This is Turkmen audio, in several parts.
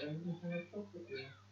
Benim internet çok kötü ya.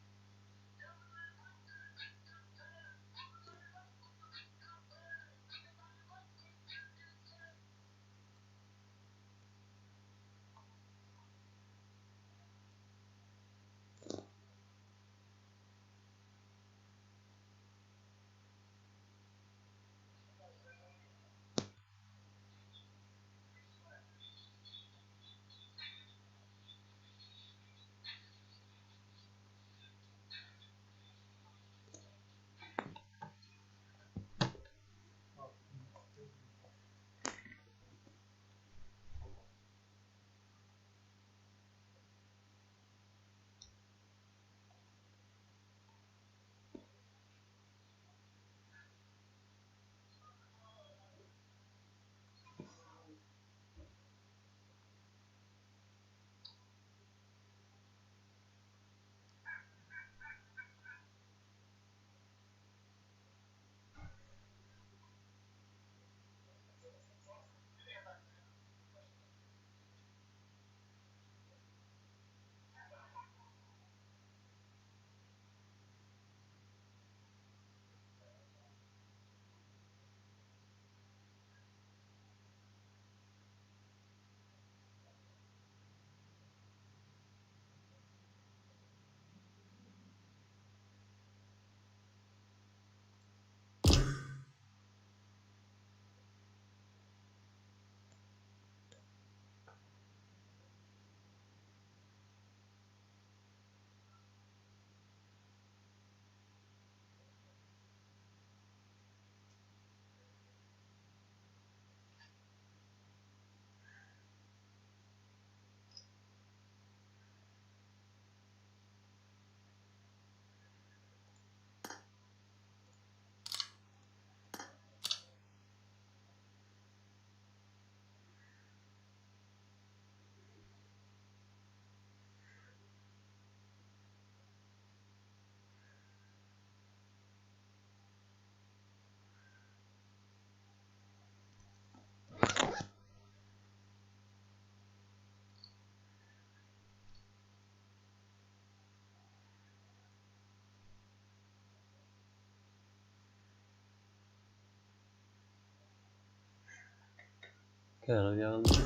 Kenara bir aldım.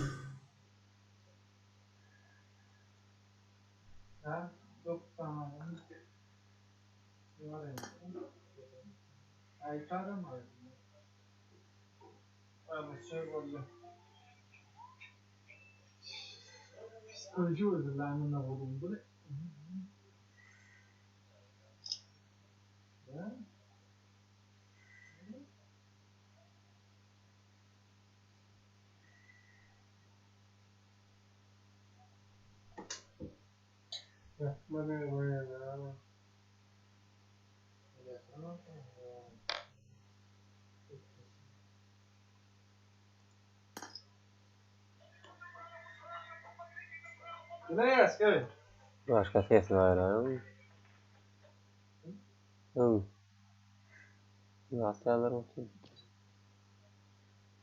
Ha? 90. Ay, mı? Abi şey oldu. Psikoloji özürlerine vurdum. Bu ne? Ya? Ne? Başka sesi var ha. Hı. Nasıl yerler olsun?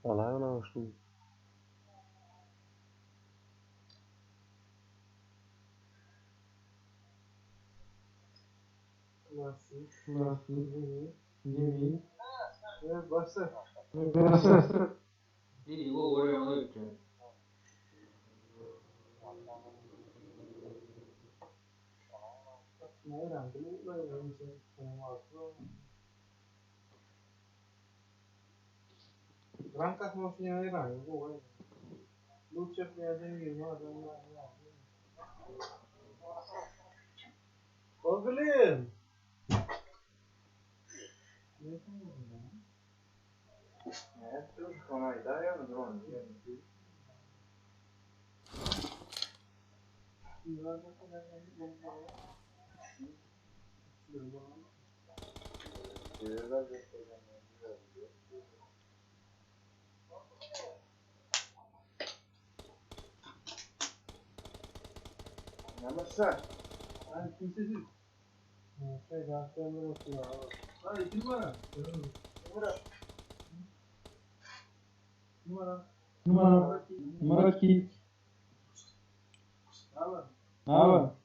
Olay ona olsun. Nasıl? Nasıl? Jimmy. Jimmy. Evet başla. Dili bu oraya ona gideceğim. Nereden biliyorum? Rankach mocniej Ludzie Oglym! Numara. Numara 2. Nara.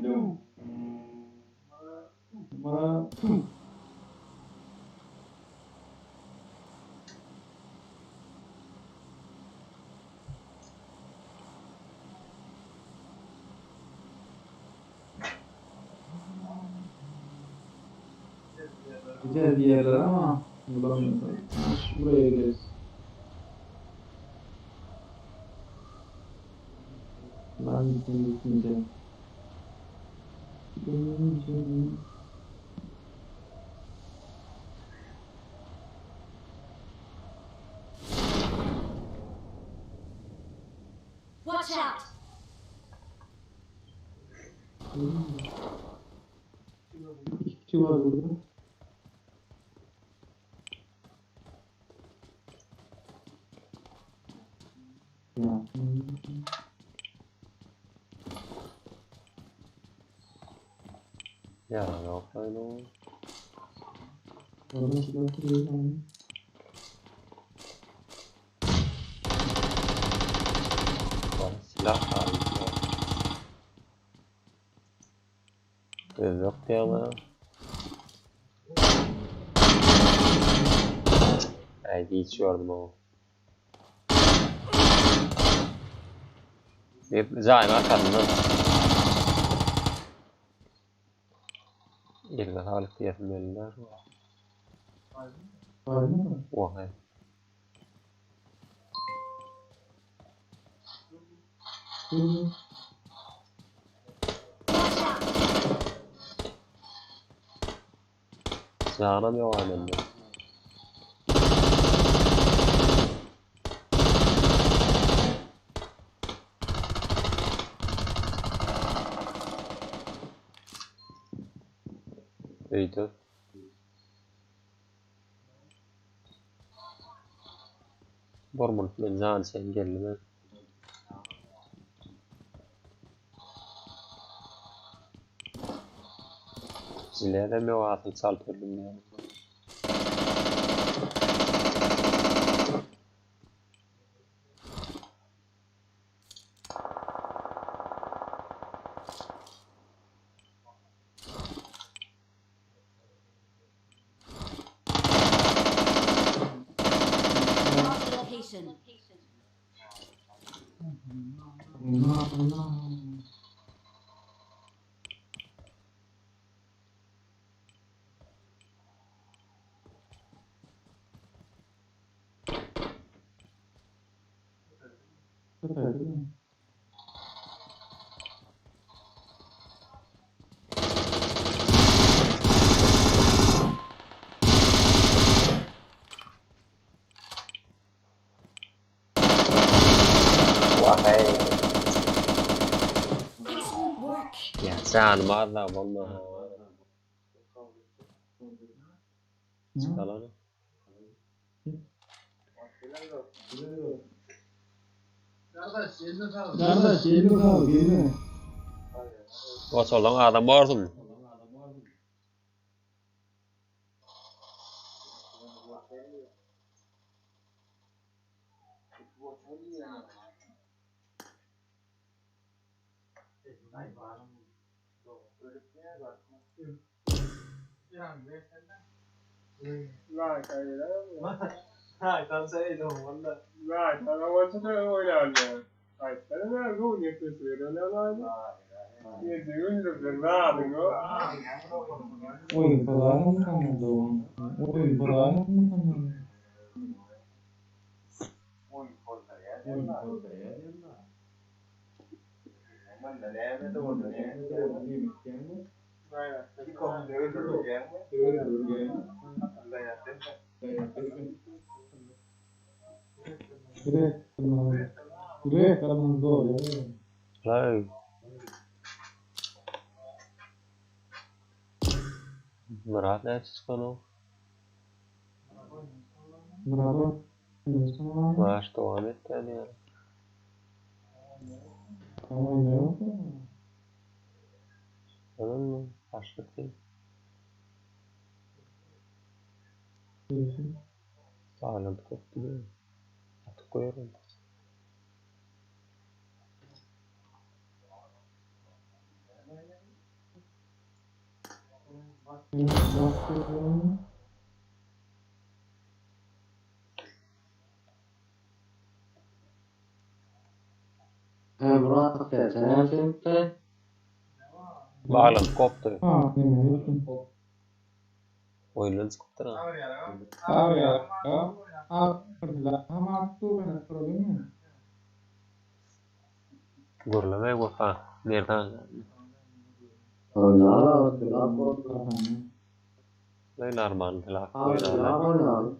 Two. Numara 2. Gideceğiz bir yerlere ama bulamıyoruz. Buraya gideriz. Ben gittim gitmeyeceğim. Gitmeyeceğim. Watch out! İki kişi var burada. Ya. Ja, Aufteilung. Oradan silah duruyor lan. Var silah abi. Göz yok diye ama. Ay geçiyordum o. Bir zaim arkasından. Eline sağlık diyesim geldiler. Var mı? Vay. Dur. Watch out! Canım yok annemde. Öýde. Bormul men jan sen geldi men. Jilerem yok asyl çalyp öldüm ya. Mark the location. Allah Allah. Süper değil mi? Vay. Excellent work. Ya canım az bolma. Çıkalım. Kardeş eline sağlık. Kardeş eline sağlık eline. Oçalan adam borsun. Oyun falan mı kalmadı o? Oyun falan mı kalmadı? Buraya kalmamız doğru. Lay. Myrat näçe çykanok? Myrat Maaş dowam etýär diýýär. Onuň başlyk diý. Baglanty kopdy diý. Atyp goýaryn. He Murat aka sen näme sebäpden? Baglanty kopdy. Oýundan çykypdyr ha. Gürleme Wepa. Merdan. Leý narman silah goýnaly.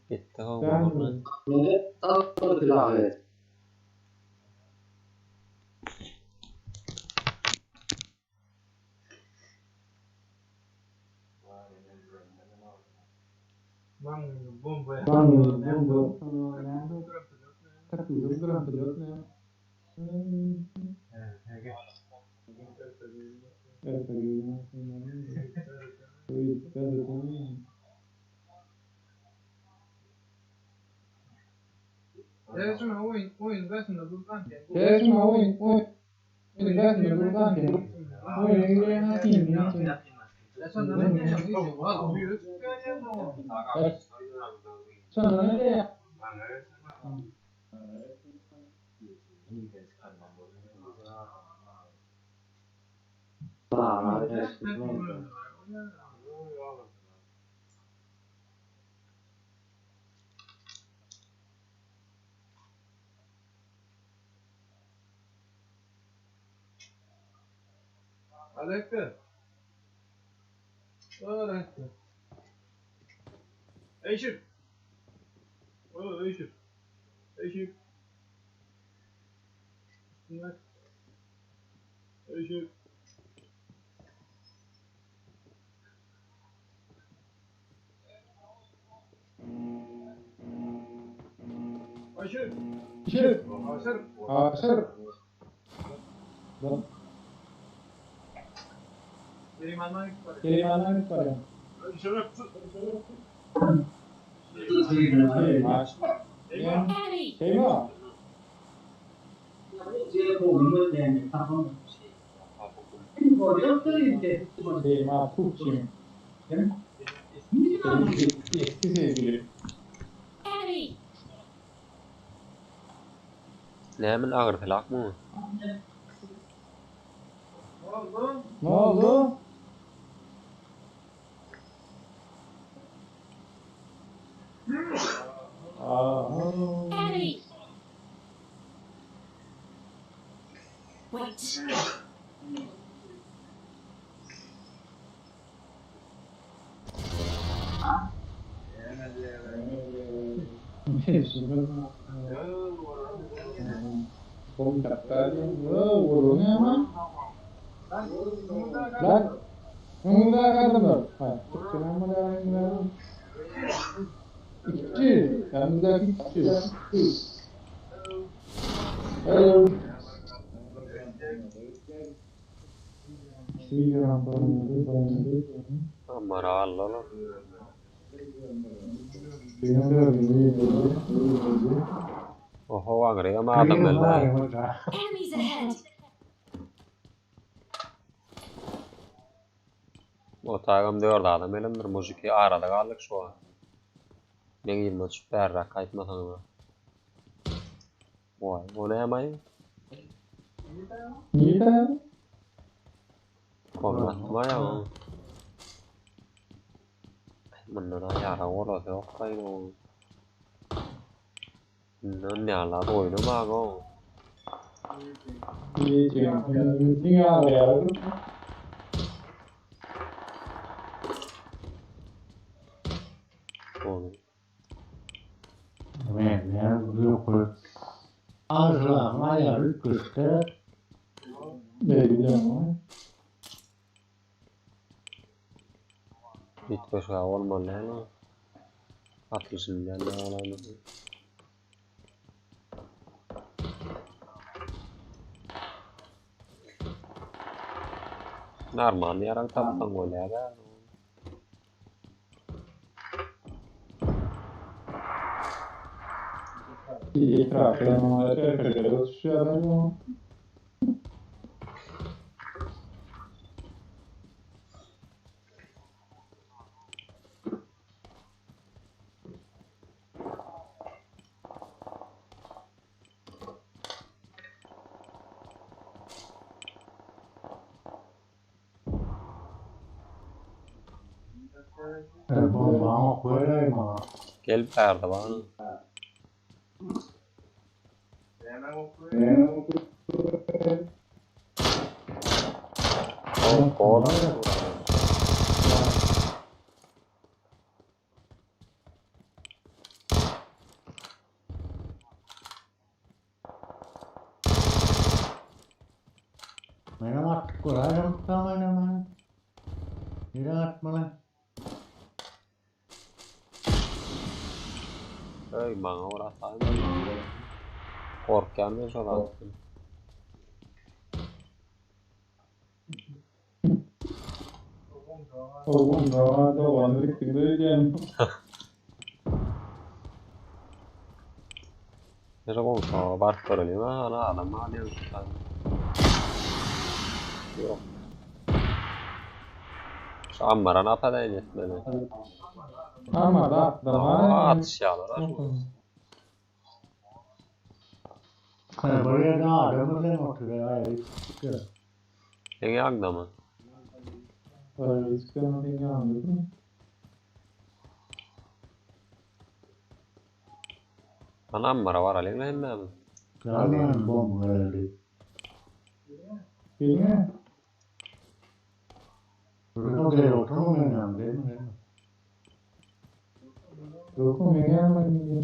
Gitdi ho gurna. Enemy! Enemy! Nämin agyr silah mu? Ne oldu? Aha. Enemy! Wait. Amara alla olar. Oho agyr ama adam geldi. Enemies ahead! Otagam dört adam elendir mujiki arada galdyk şu an. Men ýerime düşüp bärräk gaýtmasaň da. Voý, o näme? Korkutma ya. Mundan aýara bolasy ýok gaýgy. Mundan ýala oýnama go. Oğlum. Üýtgeşik bolmaly däl o. Atylyşyny bilýän däl. Normal ýarag tapsaň bolýar da. Etrafda düşýärler. Bomba ok beräý maňa. Gel bärde bana. Oh, gol. Menem atdyk göräýem tamam. Nire atmaly? Öý maňa uratayım. Korkýan men şol atdan. Oğlum daha da wandyryp gidiyor. Nere goňşa baryp görelim ha, ana adam alýan şu Ýok. Şu ammara napadaýyn etmeli. Ama da da Aa, atışýarlar ha şu. Ha, buraya da adam bilen oturuyor. Ay. Seň ýaňdamy? Ana ammara baralyň hemmämiz. Gelmän bomba geldi. Bilmiyorum. Burada gel oturmayalım değil mi? Yok mu? Gelmedi.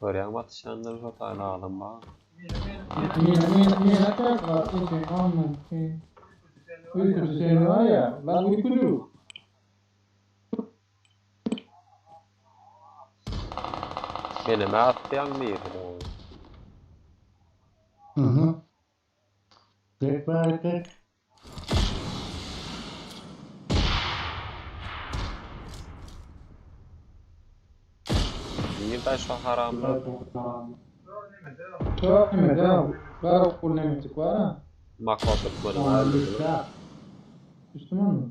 Görýäňmi atışýanlar şo taýla adam bar. Niye Uykucu senin var ya. Lan uykucu. Menem atýan biri. Hı hı. Tek bereket. Nirde şu haramlar? Çok ne de var okul ne müzik var ha. Makro tutmadım öldürdüm. Müslüman mı?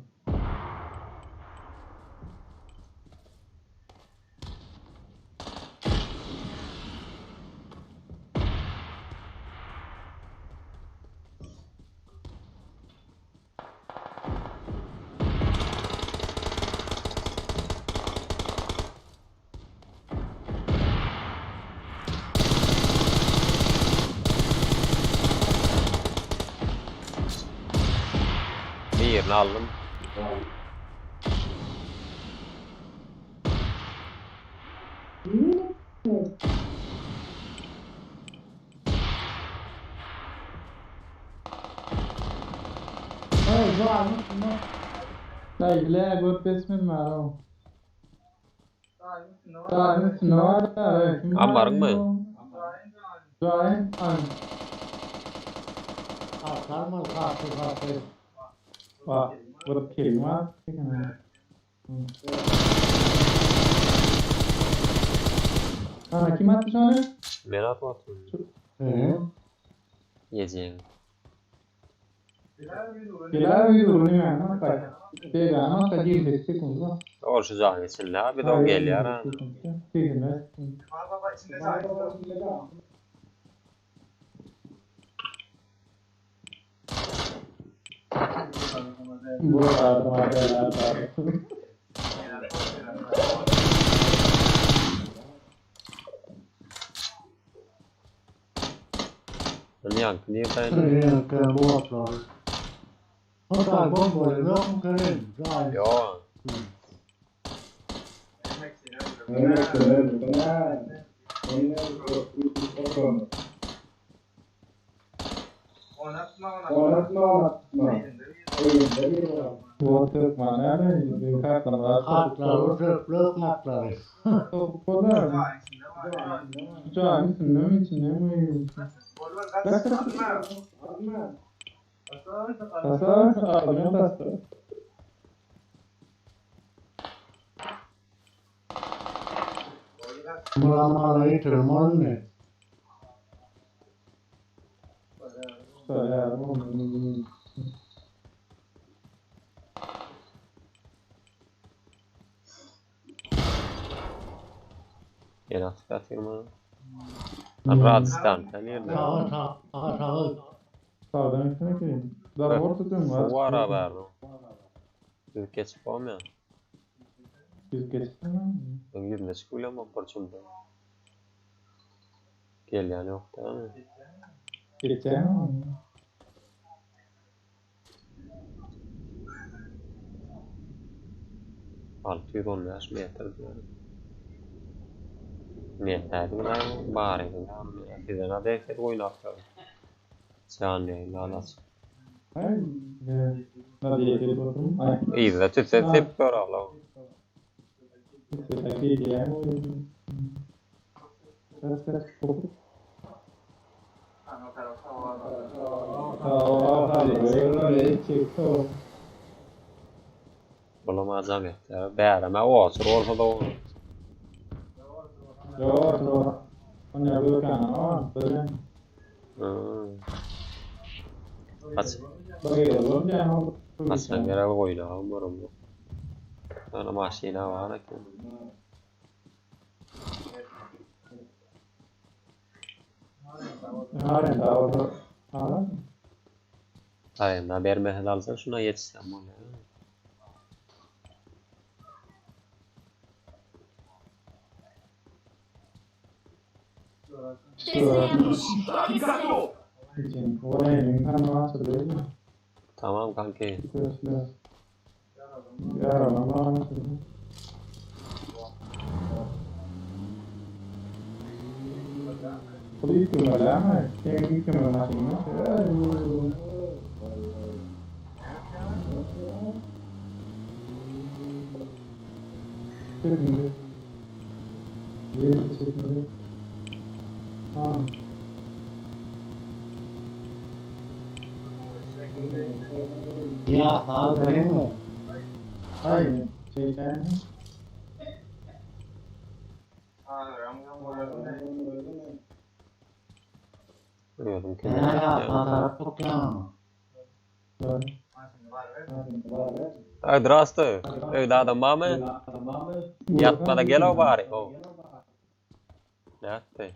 Birini aldım. Hayır var mı? Dayı bile görüp besmem var o. Daha ne var da? Ambarın mı? Zayn an. Kalmaz kalktı kalktı. Bak, vurup kelime. Ha kim atmış onu? Men atmadım. Hı. Yiyeceğim. Bilal uyuyor değil mi? Bak. Değil ama girdik sekunda. Ol şu jaýyň içinde ha, bir de o gelýär ha. Bu arada Ýaňky nirde? Hı, bu atlar. Hatta bomba yok mu kırın? Ýok. Evet, evet. Bu Türkmen näme? Kartlar. Kartlary çöplük kartlary. Bolar. Can üstünde mi içinde mi? Tasa, alacağım tasa. Bulamara yitirmez mi? Ya, oğlum. Ýene atyp ýatyrma. Radistan sen ýerde. Sağa sağa sağa sağa. Sağdan üstüne gireyim. Daha orta var. Suw ara bärde. Ýüzüp geçip bolmaýar. Yüz geçti mi? Men ýüzüne çykyp bilemok bir çümde. Gelýän ýok dämi? Geçer mi? 615 metr diýýär. Men nädip biläýin baryny ýa size näde degse oýnap ýör. Jan ýaýyn aç. Ay, ne diye oturum? Ay, Yzda tütse tep gör ala. Kaç kaç kopuk. Aa, hadi böyle çekti o. Bulamazam etdi. Bäreme otur bolsa da o. Yok yok. O ne bu kan? Aa, böyle. Hmm. Aç. Bakıyorum ya. Açan gerek oýnagym borum. Ana maşyna bar eken. Halen daha orada. Hala. Arenda bermese alsa şuna ýetişsem bolýar. There's an ambush. Be safe. İçin. Oraya imkan varsa değil mi? Tamam kanki. Arkadaşlar. Yaralan varsa. Bu ihtimal ama kendi ihtimal maşını. Çekmedi. Çekmedi. Tamam. Ya sağa değil mi? Hayır. Şeyden. Biliyordum ki. Ya ya sağ taraf çok yanma. Ay drastı. Öýde adam barmy? Ýatmada gel o bari. O. Ne atdy?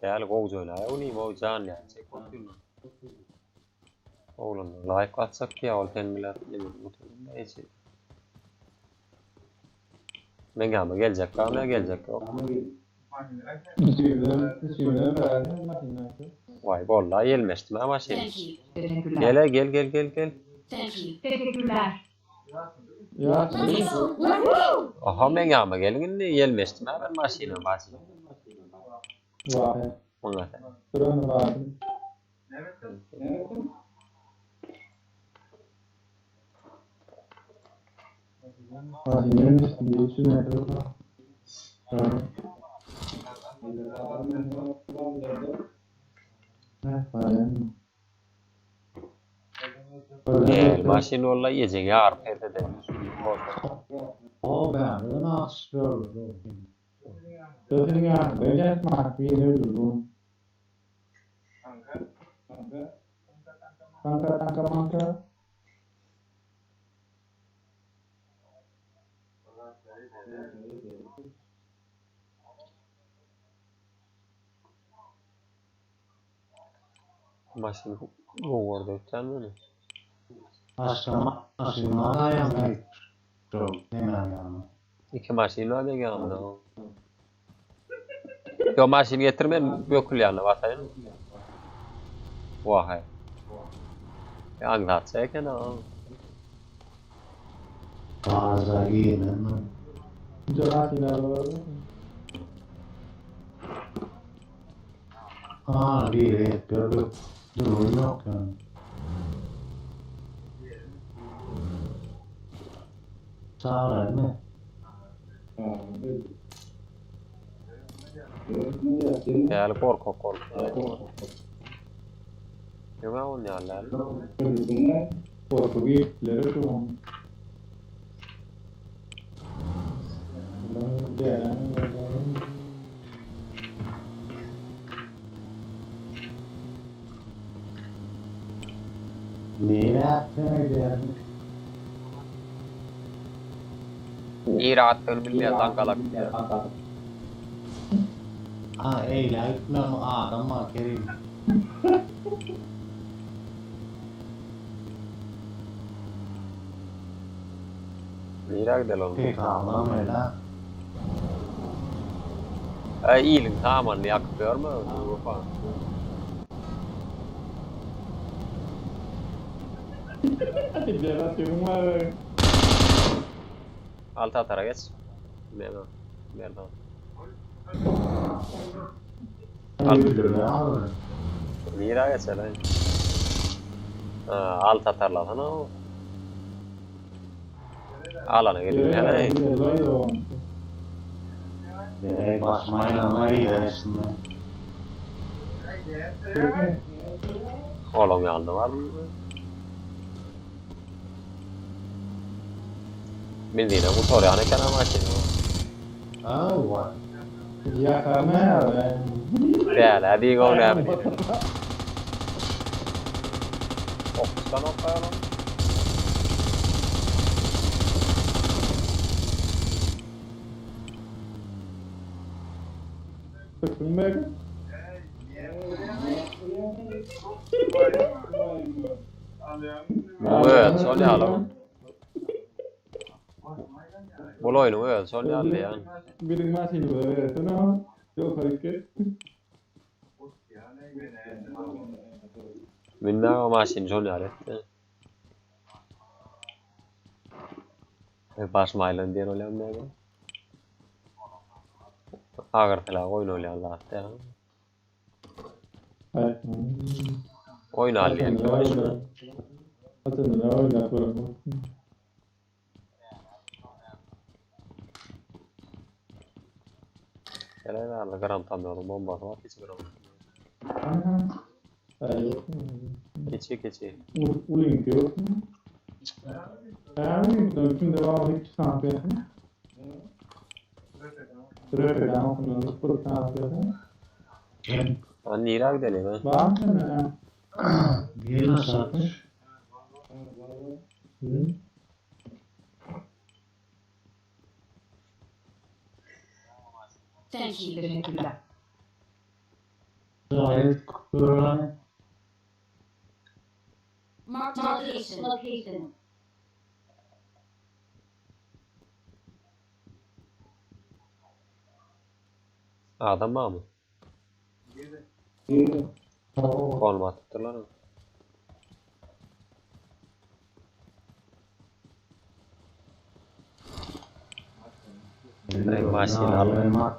Gel gowja oýnaý, ony o jan ýa çek oturma. Oglum, like atsak ya ol sen bilen ne bileyim eji. Men gelme geljek, gelme geljek yok. Üçümden beraber makinesi. Vay vallahi ýelmeşdim ha maşyn. Thank you. Teşekkürler. Gel gel gel gel gel. Thank you. Teşekkürler. Ya Let's go. Let's go. Aha men gelme gelin indi ýelmeşdim ha ben maşyna başy. var. Muňa. Duran var. Makinenin üstünde 300 metre var. Ne var yani? Gel maşyn vallahi ýejek ýar perde de. O ben de nasıl böyle? Dördüncü böyle mahviye öldürdüm. Tanka tanka manka. Maşyn gowurdy ötden meni. Başka maşına da yanmayı. Çok hemen yanma. Iki maşyn bar men ýanymda. Yo maşyn getirmen bökül ýanyna basaýyn. Wahay. Aňlatsa eken ha. Fazla giyinme. Ha biri hep gördük. Durum yok yani. Sağ mı? Däli gorkak bolup. Ýöne oýnaýarlar. Korku gittiler şu an. Ne yaptın yani? Nirä atdygyny bilmeýän daňgalak. Ha eyle gitmem adam var Kerim. Nirä gideli oğlum? Pek ağlam öyle. Äý iliň samanyny ýakyp ýörme. Wepa. Alt atara geç. Mena. Merdan. Al. Nirä geçeli? Ha, alt atarlasana o. Alana gidip ey. Direkt basmayla var ya şimdi. Oğlum yandı var mı? Bildiğine bu toryan eken ama şimdi. Aa var. Yakarma ya. Däl, hadi go näme. Oksan okayalım. Sıkın be. Bu evet, şol ýaly. Bu oýnuň öz şol ýaly ýa. Birin maşyny böyle ama yok hareket. Bilmem o maşyn şol ýaly etdi. Baş maýlan diýen bolýan näme? Agyr silah oýun bolýan zat ýa. Evet. Oýun alýan. Hatırla öyle yapıyorum. Gele ýaly gram tamýolyň bombasy bar, hiç gram. Hayır. Kiçi kiçi. Ulink yok. Yani bütün devamlı hiç sanat Kim? Ha nirä gidelim ha? Var mı? Bir nasıl atmış? Hı? Thank you. Teşekkürler. Gayet kutulan. Marked a location. Location. Adam barmy? Konum atypdyrlar. Ey, maşyn al.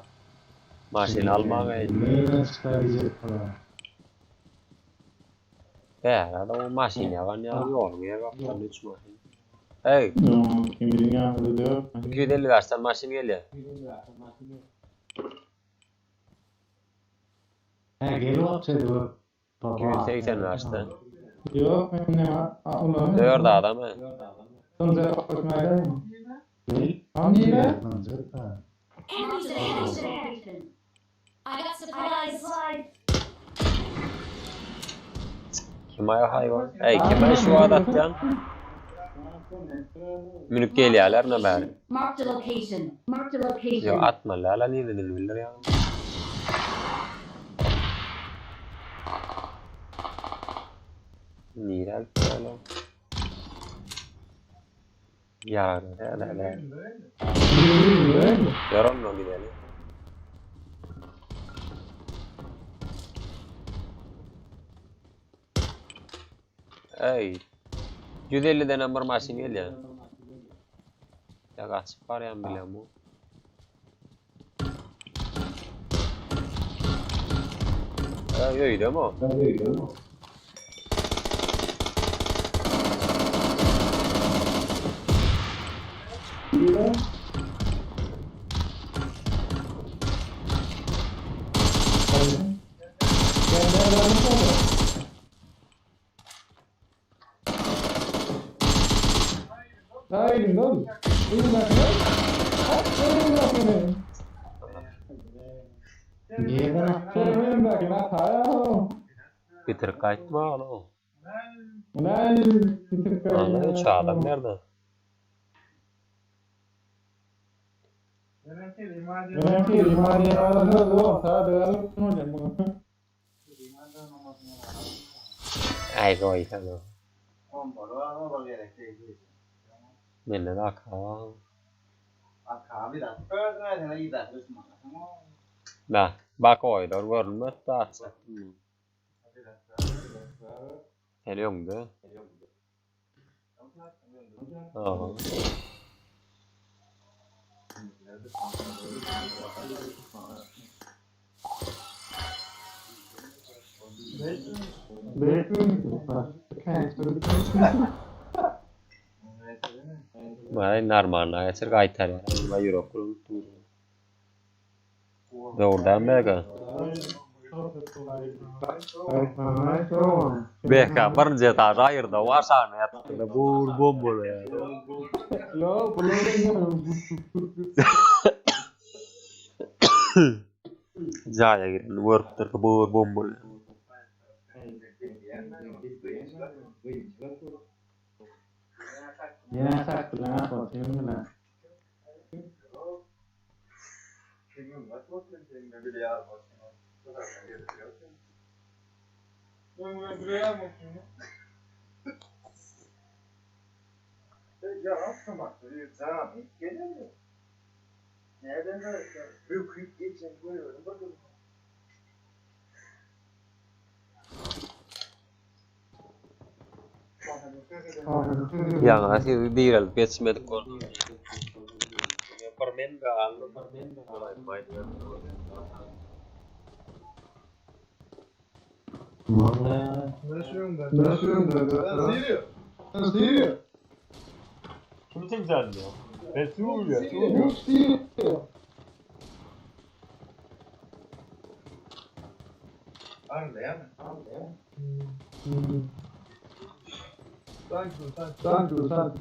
Maşyn almaga ey. Nereden çıkaracak falan. Bära da o maşyn ýagan ýa ýoluň ýer gapdan üç maşyn. Ey, Kim bilir ya diyor. 250 versen maşyn gelýär. He geri atıyordu bu. Baba. 280 versen. Yok ben ne var? Aa, ulan. Dört adam he. Sonuca bakmaya mi? Değil. Hangi be? Enemies ahead. I got supplies. Kim aý hayvan? Ey, kim aý şu adatdan? Münüp gelýärler ne bäri? Marked a location. Marked a Yo location. atma la la nireden bilir ya. Nirä oğlum? Ya la la la. Ýorum gidelim. Ey. 150 denen bir maşyn gelýär. Ya gaçyp barýan bilen bu. Öýde mi o? Hayır oğlum. İyi bak lan. İyi bak lan. Niye Sen bak lan. Hayır. Bitirip gaýtma oğlum. Lan bitirip Anladın üç adam nerede? Ben ki limani arasında o saat ne olacak bunu? Ay goý sen. Menden aka. Da, bak oýlar görünmez da atsa. Sen öňde. Aha. Vay normal geçir gaýtar. Vay ýürek kurup dur. Dogrudan bega. Beka birinji etaž aýyrda aşagyna ýatdy. Bur bomba ya. Lo, Jaýa giren görüpdir bur bomba. Ya sakla, şimdi. Ýa siz diýrel geçmedik ol. Bir men galdy, bir men galdy. Kimsin sen diyor? Thank you, thank you.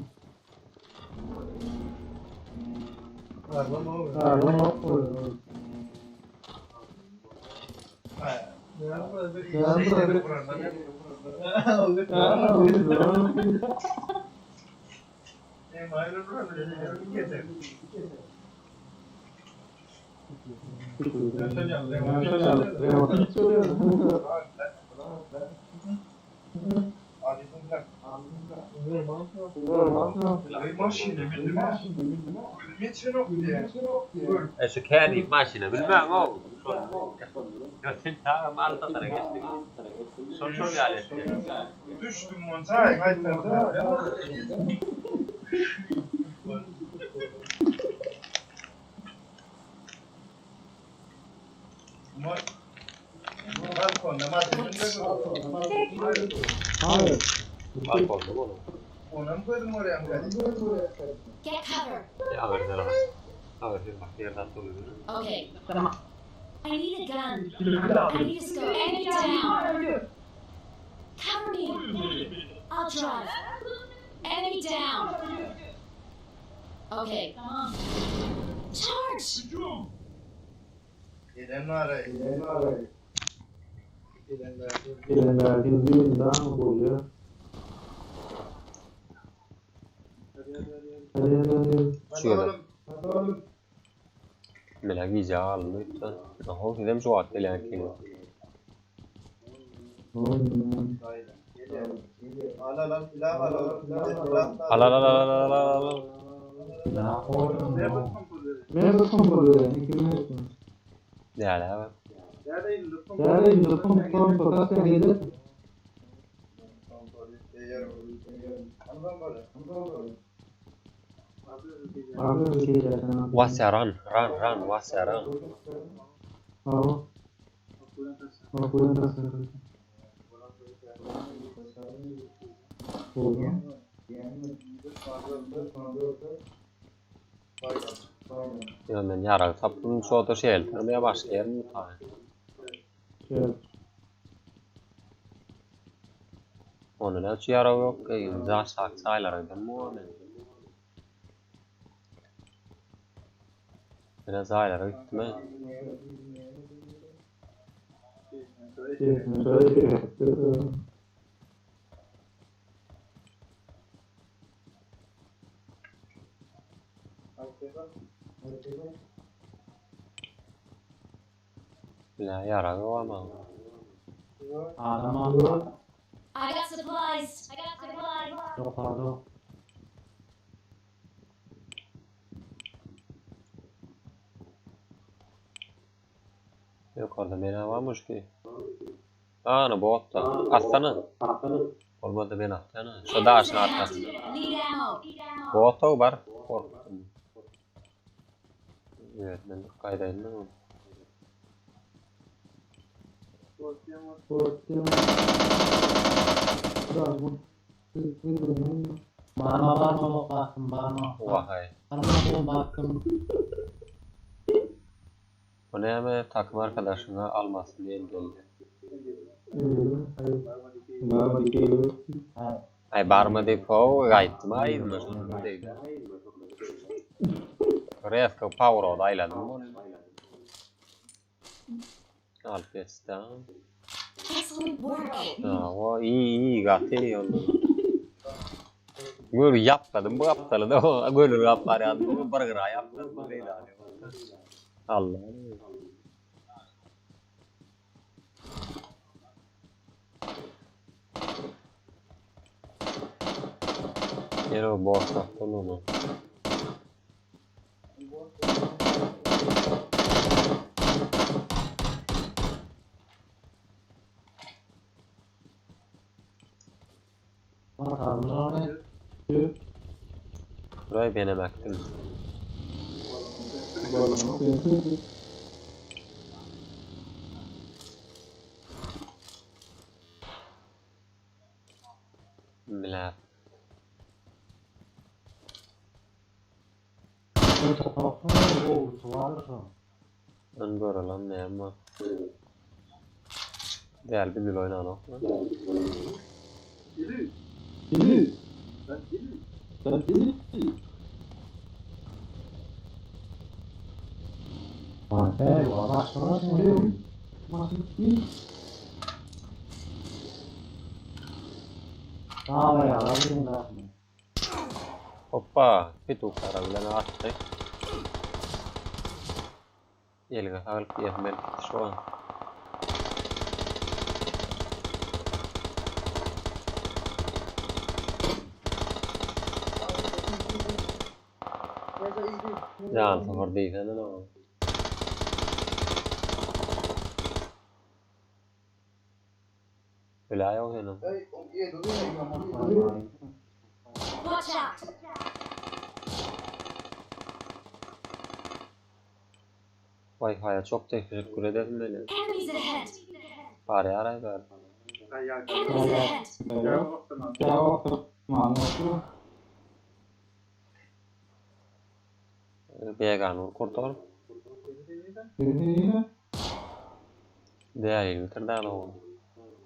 E şu kendi maşina bilmem o. Ya sen ta Malta'dan geçtik. Son son geldi. Düştüm monta, Hayır. Balkonda mı oğlum? Get cover. Ya ver lan. Ağır bir bak yerden duruyor. Okay. I need a gun. I need a scope. Enemy down. Cover me. I'll drive. Enemy down. Okay. Charge. Şu yerden. Mela gije aldı. Aha sizem şu at gelen ki. Al al al al al al al. Ne ala? Wasya run run run wasya run. Ýa men ýarag tapdym, şo-da şeltermi ýa başga ýermi bu taý? Onda näme üçin ýarag ýok? Eý, aşak jaýlara gidemmi o men? Ýene jaýlara gitdim-ä. Bile ýarag ýok ama. Adam aldı. I got supplies. I got supplies. Yukarıda. Ýokarda men barmyş ki. Ana botda. Atsana. Bolmady men atýan. Şu daşyň arkasynda. Need ammo. Bot bar. Korktum. Evet men gaýdaýyn men onu. Barma barma bastım barma. Wahay. Barma bastım. Bu näme takım arkadaşyna almasyn diýen geldi. Ay barma diýip ho gaýtdym aýdyma şonu diýdi. Resko power oldu aýladım onu. Alyp geçdi. Excellent work. Ha, o iyi iyi gaty iyi oldu. Gör yapmadım bu aptalı da o gölür yapar ya. Bu burger yapmadım bu değil abi. Allah. Yine o boş attın onu. Bakalım. Burayı benim ektim. Bile. Ben böyle lan ne ama. Değer bir bil oynan o. Hoppa, bir tukara bilen atdy. Elge saglyk diýesim gelip gitdi şu an. Jan sıfır diýsene o. Bile ýok ýene. Watch out. Wi-Fi'ye çok teşekkür ederim beni. Enemies ahead. Bari aray ber. Enemies ahead. Began kurtar. Değer bitir daha o.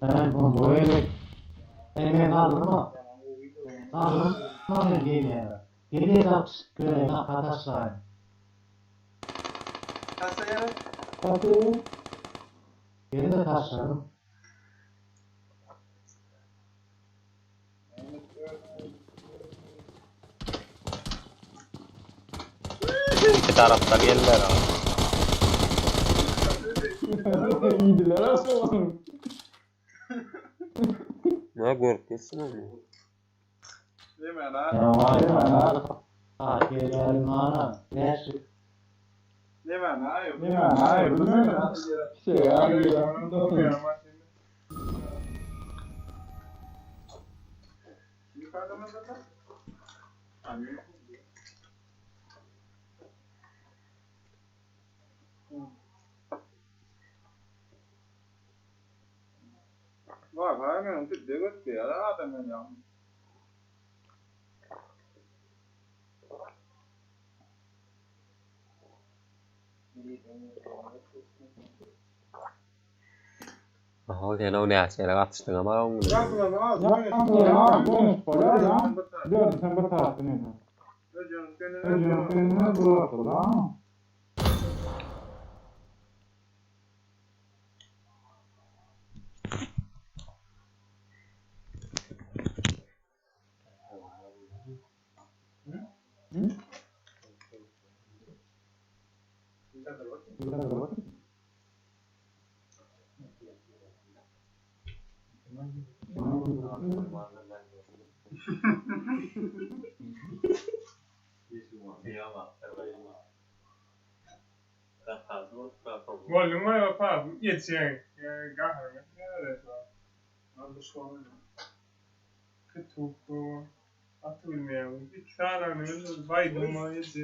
Ben bu böyle. Ben aldım mı? Aldım. Aldım geliyor. Geliyor da arkadaşlar. Geri de taşlarım. İki taraftan geldiler abi. İyiydiler aslında. Ne görüp geçsin onu. Ya vay vay. Ha gelelim ana. Neyse. Şey abi. Ýa men tüpde götdi ýa adam men ýa. Aha sen o näçe atyşdyň ama oň bilen. Ya bolýar ya. Dördü sen bir tarapdan ýa. Öjün bu da. Bolduň pa ýetişen gahyr. Kütük bu. Aty bilmeýän. Iki sany baýdym ýetdi.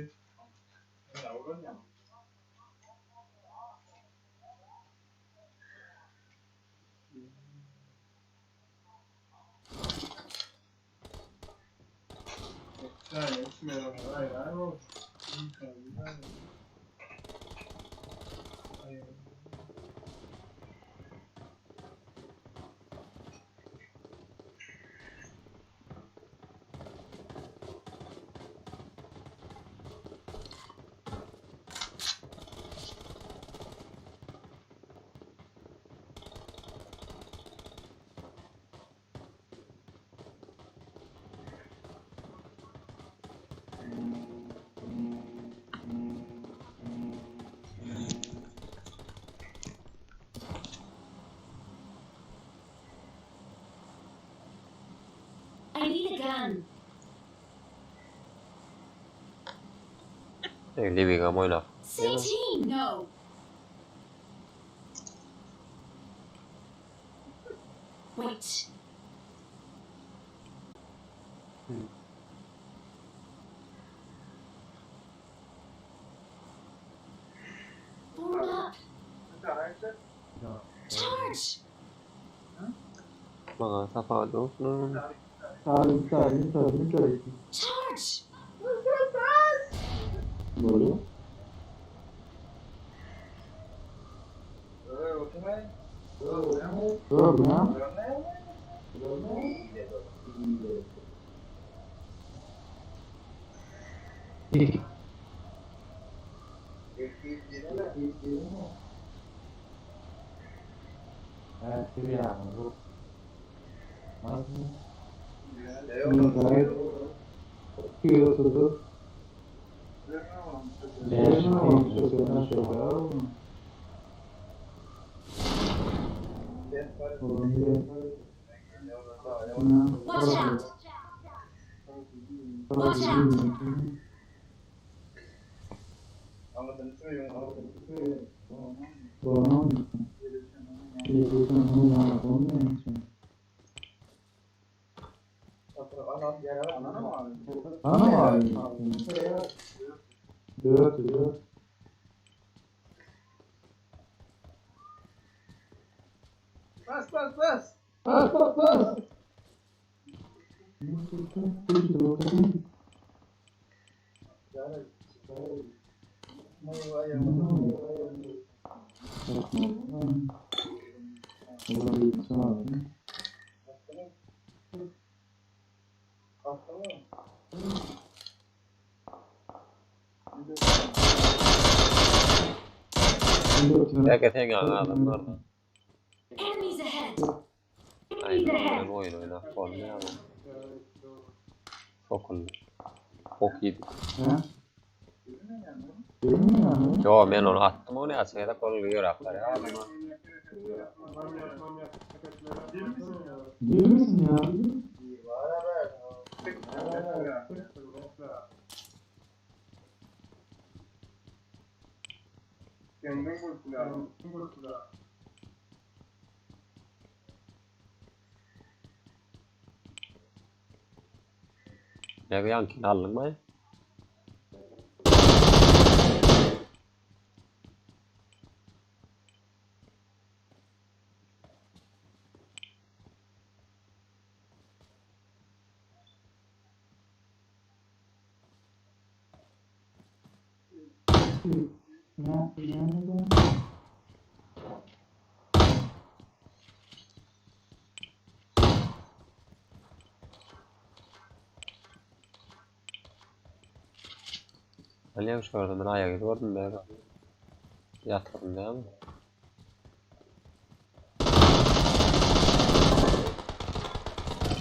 I need a gun. Libiga oýnap. Say team. No. Wait. Form up. Charge. Maňa tapawut ýokmy? Salim salim salim salim. Charge. Bolýar. Gördün Watch out. Watch out. Bas bas bas. Bas bas bas. Belki sen adamlar. Enemies ahead. Ay, ben oyun oynap bolmaýar. Sokul. Bok ýedi. Yo, men onu atdym ony açyk edip ol ýöräp barýar adama. Değil misin ya? Kendin kurtular. Ne ýaňkyny aldyňmy? Ne? Ne? Alýan şu gördüm, men aýagy gördüm bäge. Ýatyrdım dämi?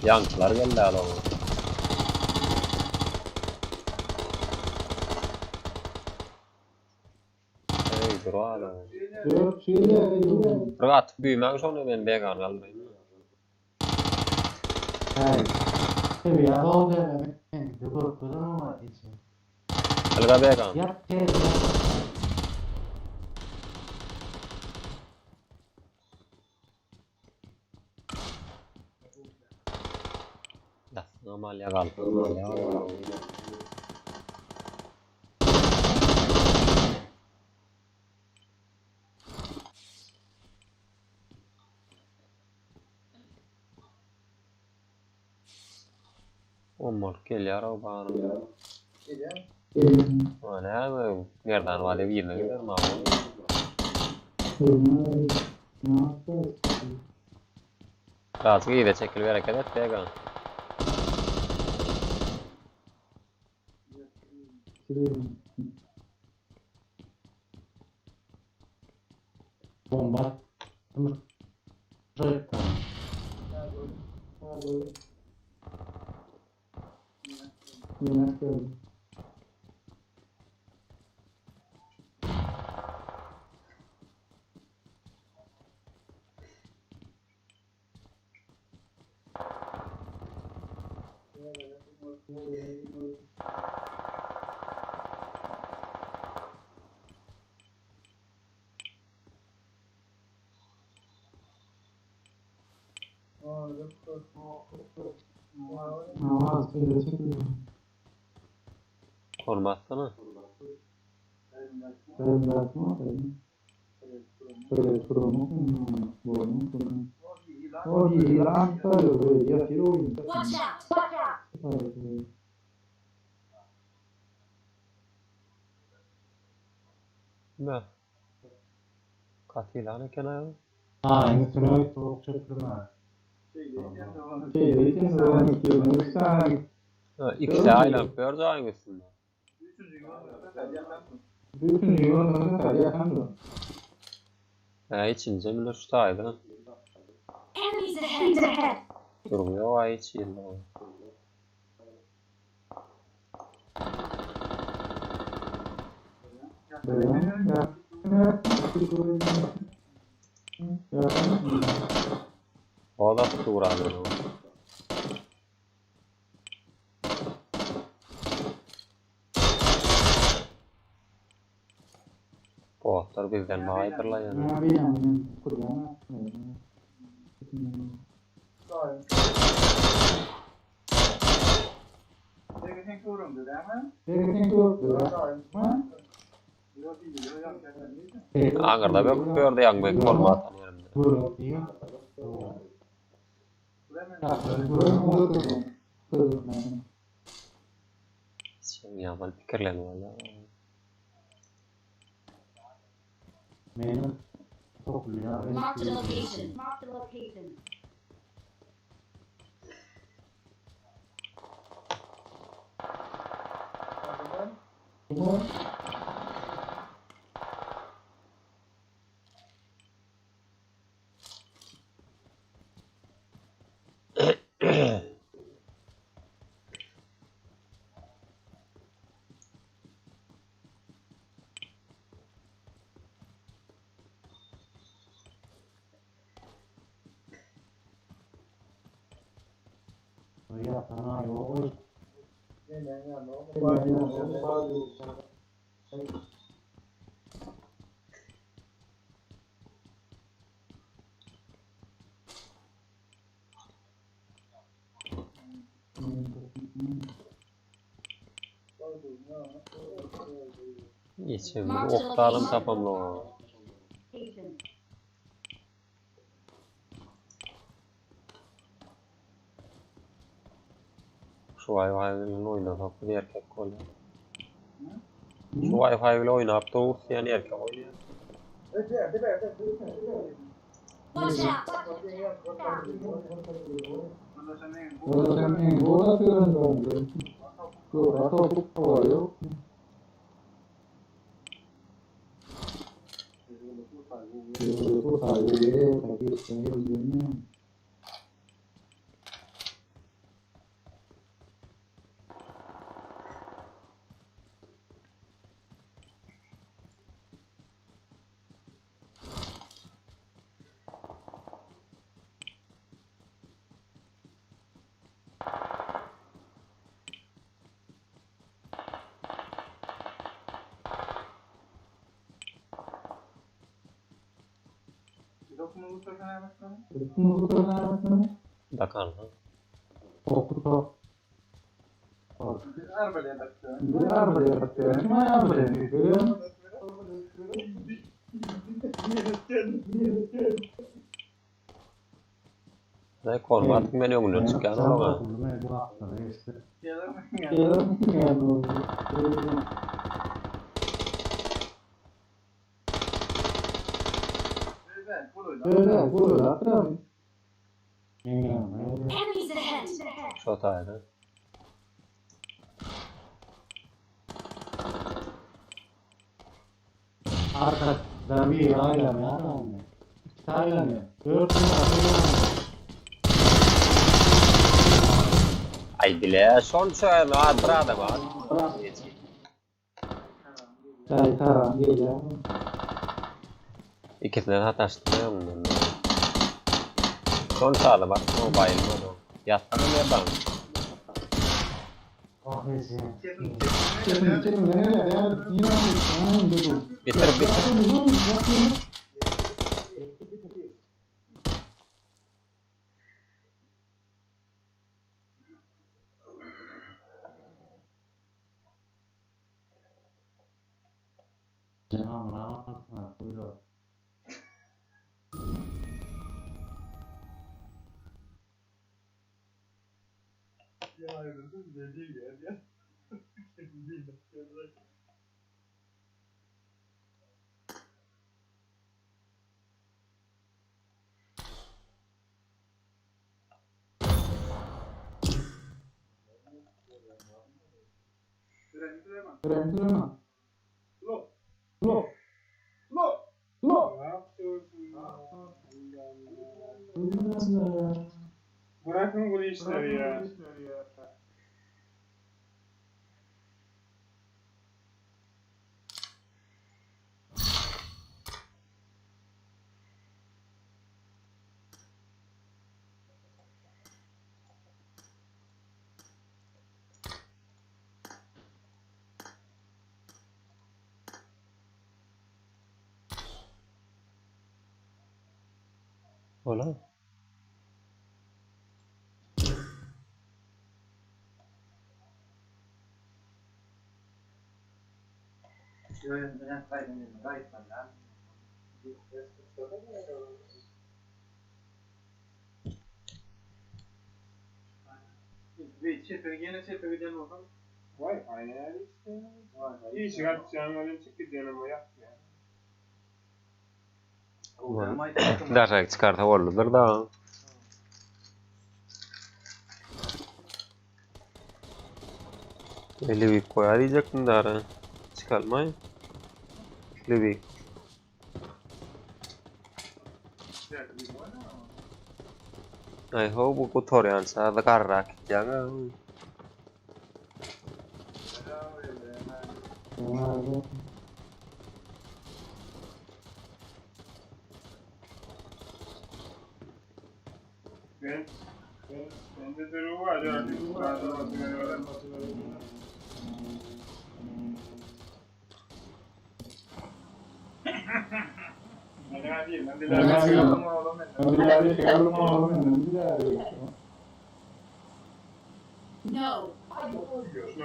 Ýaňkylar geldi hala oňa. Ey, dur hala. Yok şöyle. Bir atyp büyümäň şony men began galmaýyn. Hey. Seviye oldu hemen. Dur dur ama için. Alga began. Yap gel. yap. Ýatsyna malýa gal. Ommalyk gelýär o bana. O näme? Merdan wale birine gider ma. Birazcık iyi de çekil bir hareket et began. Bomba. Şöyle. Kormazsana. Watch out! Ne? Katil eken aýal. Ha, üstüne soğuk çöktürme. Ha, ikisi aýlanyp berdi aýyň üstünde. Ha, içince bile şu taýda. Enemies ahead! Durmuyor ay hiç ýerde. O da turan. Botlar bizden baýdyrlar ýa. Aňyrda bök börde ýaň bök bolma atan ýerimde. Sen ýaman pikirlenip alýar. Benim topluyor. Marked a location. Marked a location. Ya sana yok. Içim oktalım tapamlo. Şu ay ay oýnasak bir erkek bolýar. Şu Wi-Fi bile oýnap dur, diýen erkek oýnaýar. Watch out! Dakan ha. Ne kormadyk men öňünden çykýan ola. Enemies ahead! Şu taýda. Arkadan bir aylanıyor, aylanıyor. İki aylanıyor. Dört tane aylanıyor. Ay bile son şöyle bir adam var. Çay taran geliyor. İkisinden hataştı öňünden. Son sağda bak, o bayılmadı. Ýatsana ne bak. Oh neyse. Bitir bitir. Canım rahatla. Buyur. Ne yapıyorsun ya? Bırakın bu işleri ya. Ola. Vay aynen işte. İyi çıkartacağım öyle çık gidiyorum o yap ya. Daşak çıkarsa boldudyr da. Lübik koyar diyecektim de ara. Çıkarmayın. Lübik. Ay ho bu kutoryan sada karrak gidýän. Ben, ben de durumu var ya. No! No! Let's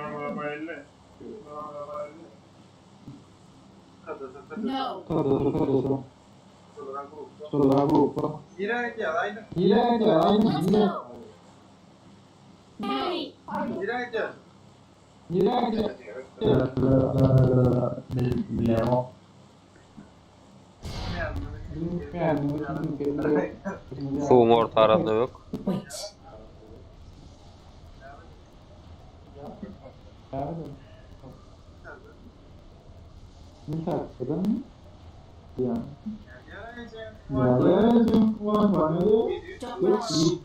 go! Enemy! Bilemok. Suwuň orta arasynda ök. Wait. Don't rush.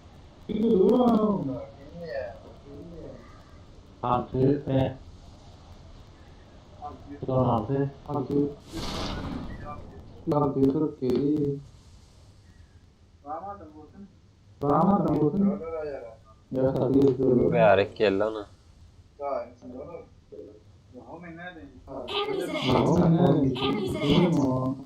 Altı ve 16. Bärek geldi ana. Enemies ahead. Enemies ahead.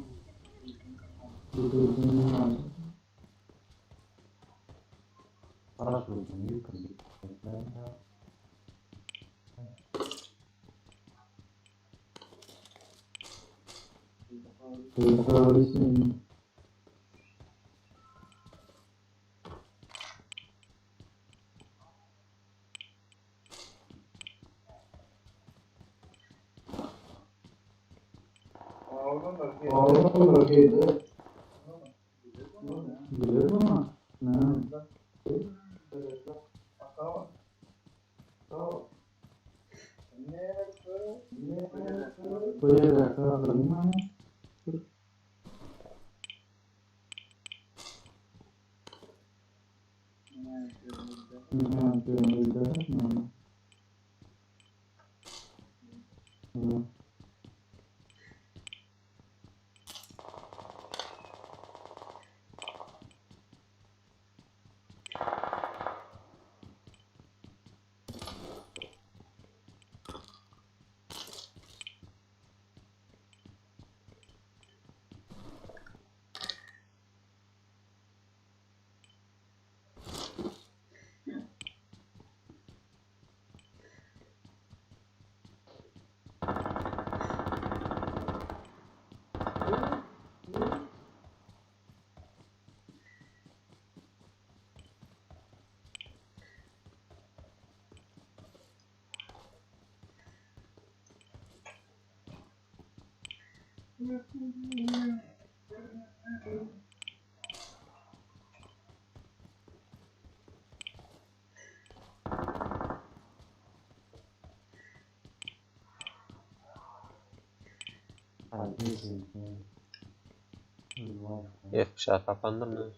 F tapandyr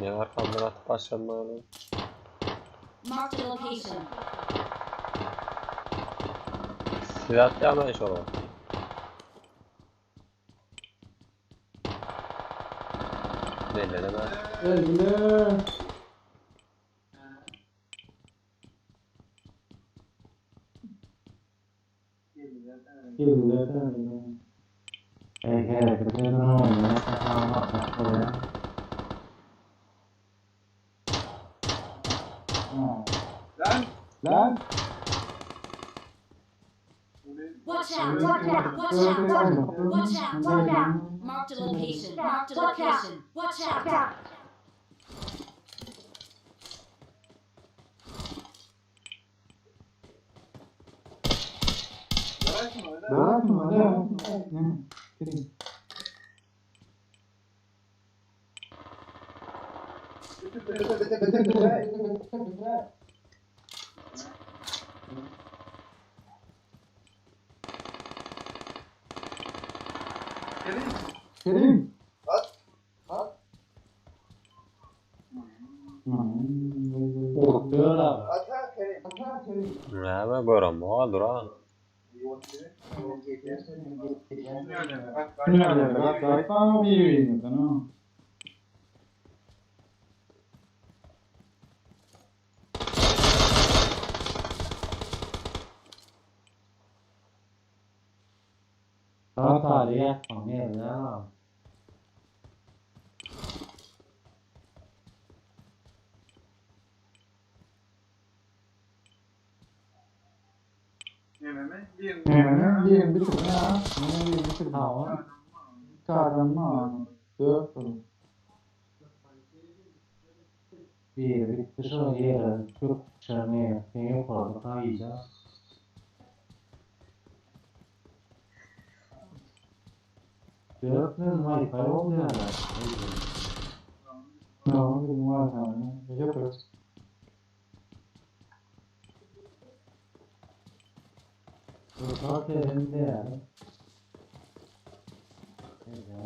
Ne arkamdan atıp başlamalı. Marked a location. Siz atlayamayın şunu. Belli mi? Watch out! Watch out! Watch out! Watch out! Watch out! Marked a location. Marked a location. Watch out! Näme görem o duran. Biri gitdi şo ýere köpçeni sen ýokarda gaýda. Dört men wifi bolýarlar. Tamam dedim var tamam. Yaparız. Ruhsat elinde yani.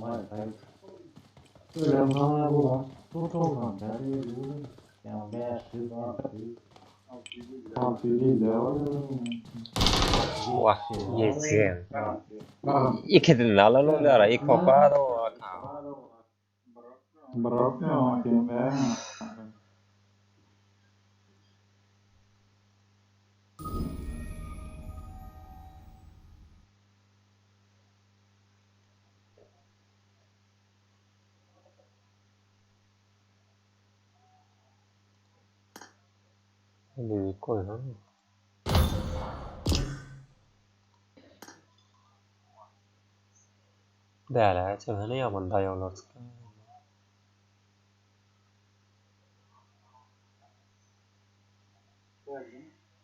Wifi. Öyle bana bulan. Tut olsan ben Yani 500 600 600 değil de var. Wah, ýetýän. Ikidini alan olara, iki okar o aka. Bırakmıyor hakem be. Elini koy ha. Däle, çöhene ýaman daýawlar çykýar.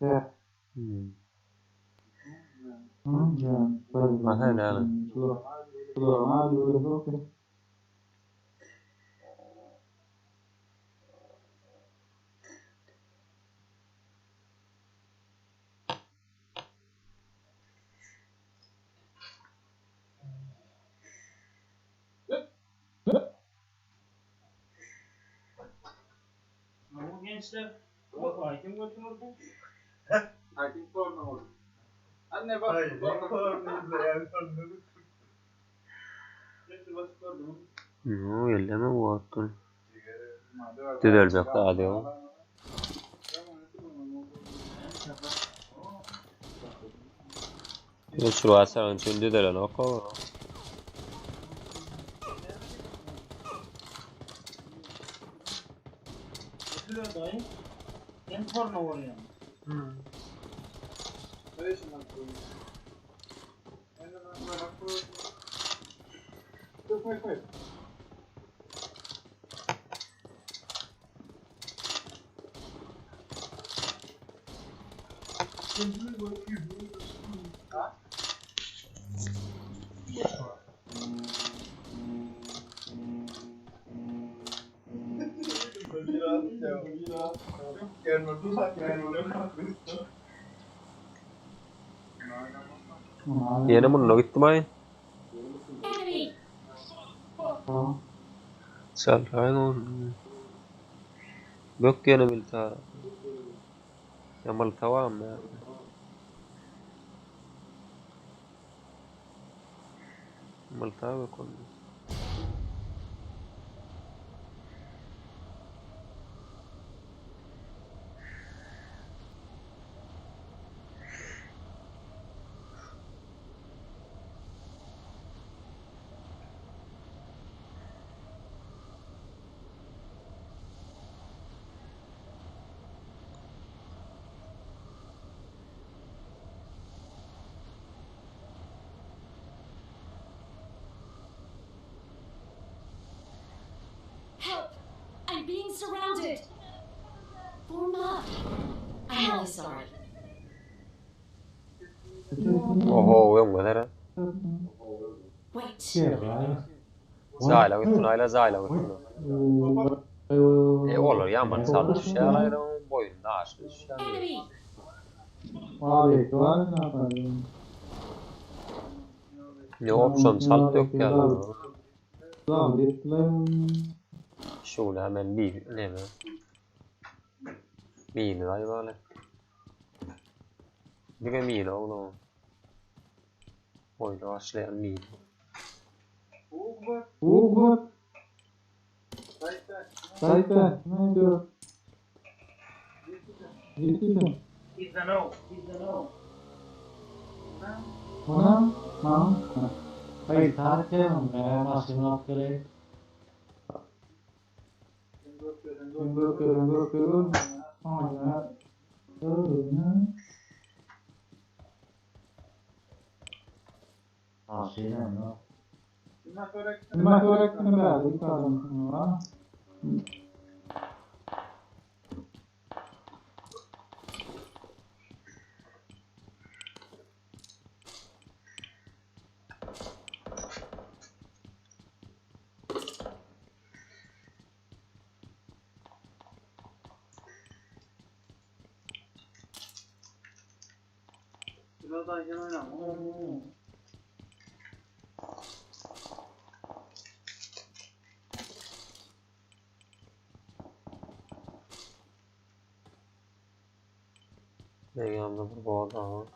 Evet. Hı, yani. Aha, näme? Şular, hadi böyle bakın. Bu gençler bu hakim götürürdü. Hakim sorma oldu. Anne bak. Bak. Yo, elleme bu attın. Düzelecek daha diyor. Şurası üçün düzelen oku. Götürüyor dayı. Hem torna oluyor. Ýene mununa gitdim aý. Enemy! Çal, aý on. Bök ýene milta. Ya malta var mı? Malta bök onu. Help! I'm being surrounded! Form up! I'm really sorry. Oho, öňe nere? Wait. Zaýla gitsin, aýla zaýla gitsin. E olar ýaman sal düşýär, aýla boýunda aşy düşýär. Enemy! Abi, var ne yapalım? Ne opsiyon sal dökýär. Lan, ettiler. Şunu hemen bir ne mi? Mini var böyle. Bir de mini oğlum. Oyunu başlayan mini. Uğur. Sayfa, ne diyor? Yetişin. He's the no. He's the no. Buna, ha, Hayır tarifim be maşını alıp Bakıyorum, bakıyorum. Aynen. Öyle. Maşını mı? Nima ko'rakni berdik adamlar. Meň ýanymda bir bot bar.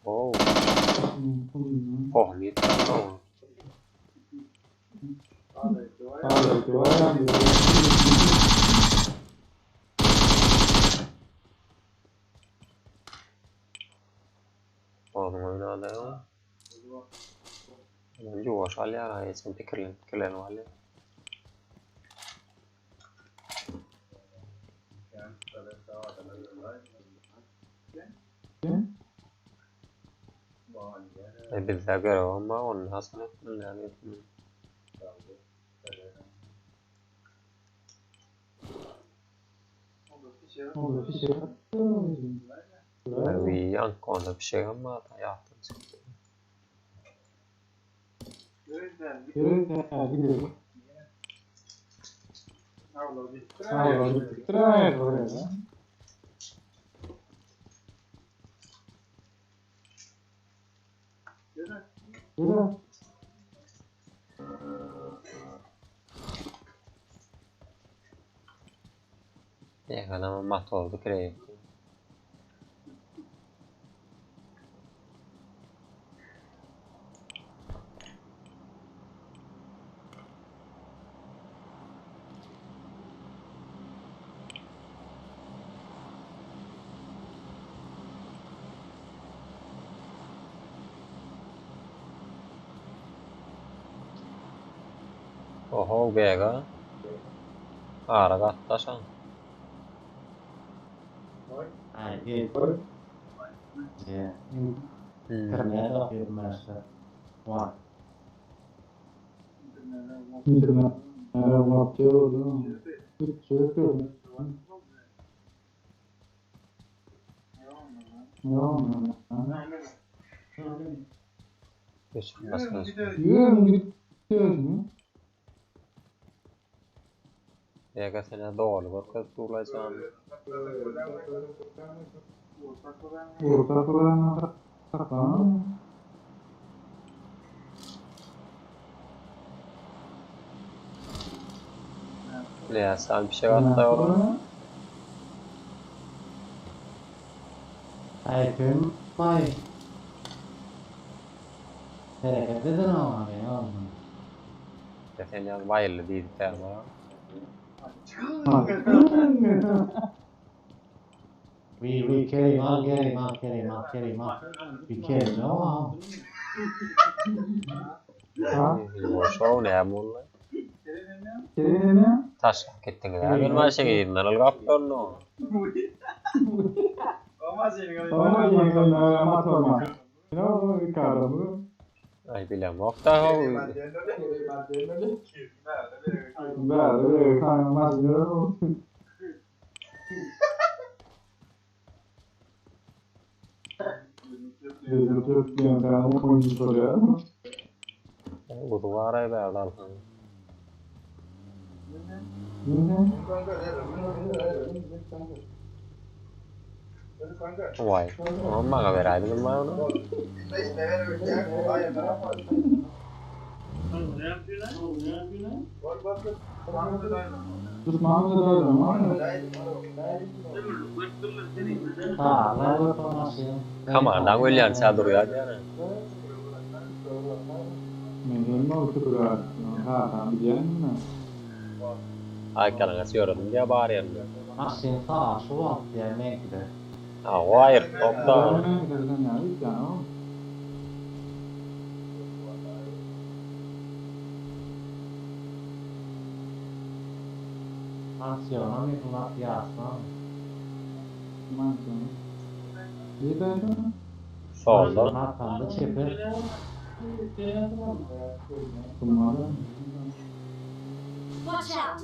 Oh, pohum ýetdi. Oduň oýnady. Ýuwaş alýar, geçen pikirlenip pikirlenip alýar. E bizde görev ama onu nasıl ettin yani ettin. Bir onda bir şey ama da yaptım. Ne ama mat oldu kireyim. Oho bega. Ara gatdaşan. Ay, Internet yapıyorlar. Var. Internet. Bega sene doğru görkezip durulacağım. Ne sen bir şey attı oğlum. Ay kim ay. Hereket edin ama ya. Ya sen yalnız bayırlı değil terma. We carry him out, carry him out, carry him out, carry him out. We carry him out. Şow ne bunlar? Taş gittin ya. Ben maşa gidin. Al gaptorno. Ay bilem okta ho. Bu duvara be dal. Vay. Amma veraydı mı onu? Ha, la formación. Kamardan ölýän sen durýar yani. Ay kalana ýörüm diye barýan. Maşyn sağa şu wagt diýen meňkide. Ha, o aýr topda. Mansiona mi ýasma. Solda. Arkamda çeper. Watch out!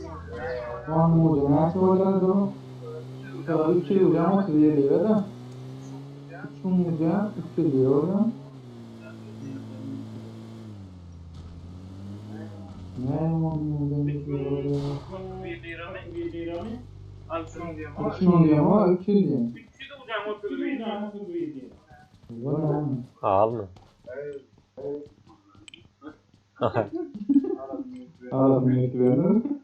Almy? Ağzını yetiverdim.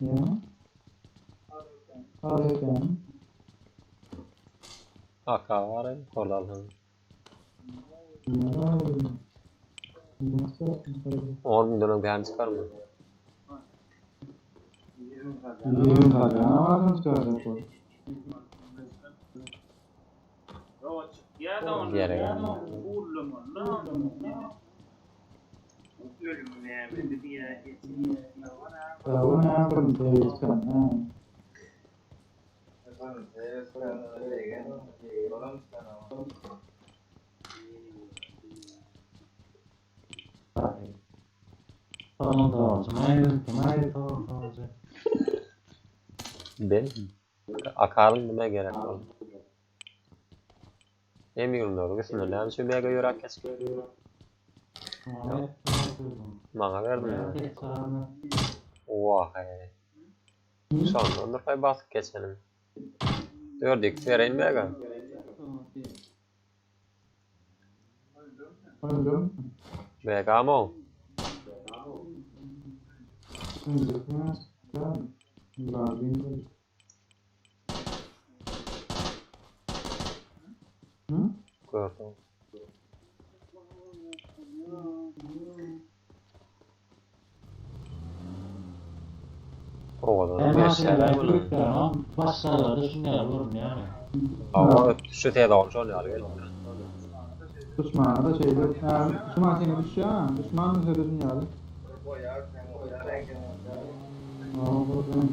Ya. Al Aka var orada alın. 10 milyon bärini çıkarma. 20 tane adam çıkaracak bu. Yere geldi. O ne yapalım? Teyze. Ben akarın nime gerek oldu. Em 24 üstünde näme üçin mega ýöräp geçip? Maňa berdim ya. Oha. Şonda ondur basyp geçelim. 4x vereyim mega. Öldüm. Mega mı? Hı? Gördüm. Owadan beş ýaly bunu. Awa şu tezon şol ýaly geldi. Düşmana da şeyde, ha, düşman seni düşüyor ha. Düşman mı söylüyorsun ya? Aa, bu da-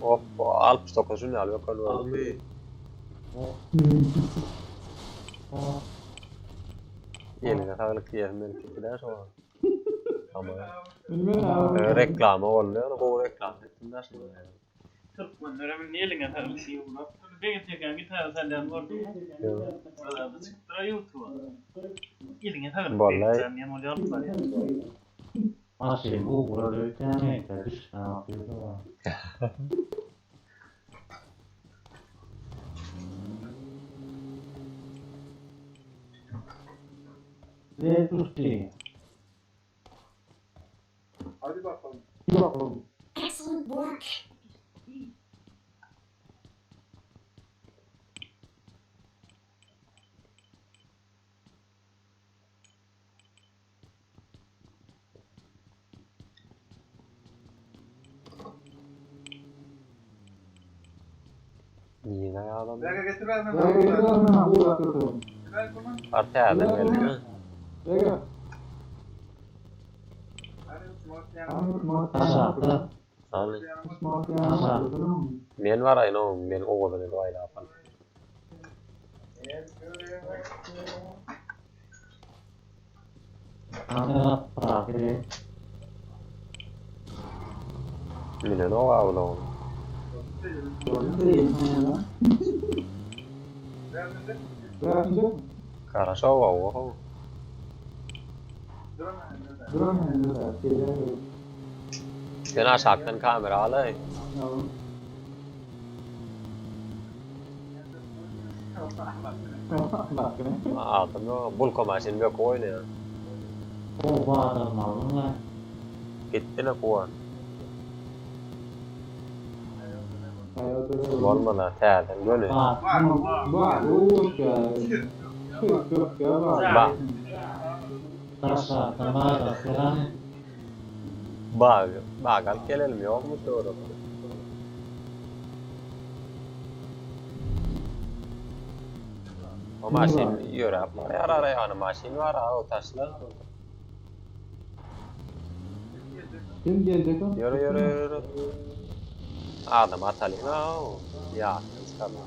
Hop 69 ýaly yok gördüm. Eline sağlık diyelim belki gider şo. Ama Bilmem abi. reklama oldu yani gowy reklam ettim de şunu. Türkmenlere niye eline sağlık diyor Beni çeken gitar salyan gördüm. Oralarda çıktıra YouTube'a. Eline sağlık Vallahi- diyeceğim, yan oluyor ya. Hadi bakalım. Bir bakalım. Excellent work. Yine adam. Bega getir ben Bega getir ben bu atlatalım. Artadan geldi. Bega. Hani men var ayno men owadan edip aýlap al. Minen o awla. Karaşo o. Sen aşakdan kamera alay. Aldım yo bulka maşyn yok oýnaýar. Gitdi ne kuwan. Bolmana täzeden göni. Ba. Bag, bag alyp gelelim yok mu doğru? O maşyn ýöräp barýar ara ýany maşyn bar a o taşla. Kim gelecek o? Ýöre ýöre ýöre. Adam atalyň a o. Ýatdan çykarma.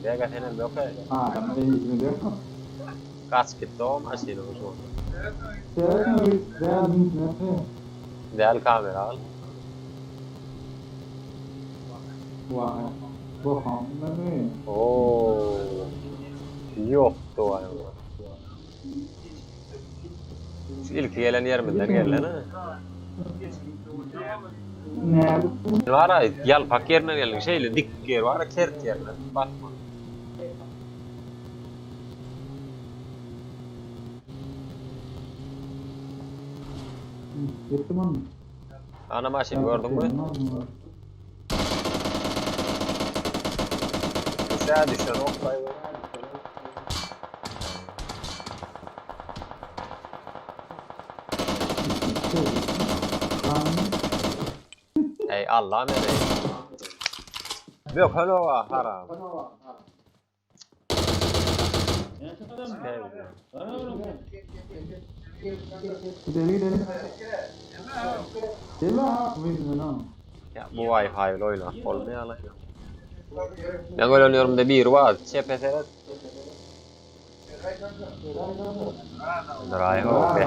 Bega senem böke. Adam ben yüzüme diyor. Gaçyp gitdi o maşyny şu. Sen bir beyaz yüzüne. Del kamera al. Vay. Bakalım ne? Oo. Ýokdy o aýal. Şu ilki gelen yerimizden gelen ha. Ne? Var ha, ýalpak ýerinden geldik. Şeýle dik ýer var, kert ýerinden. Batma. Gittim onu. Ana maşyn gördün mü? Düşe düşen ok bay. Ey Allah meni. Yok hello haram. Gidelim gidelim. Gel ha. Buyurun. Ya bu Wi-Fi ile oynat olmaýar lan. Ben öğreniyorum da bir var. Çepe seret. Ray okey.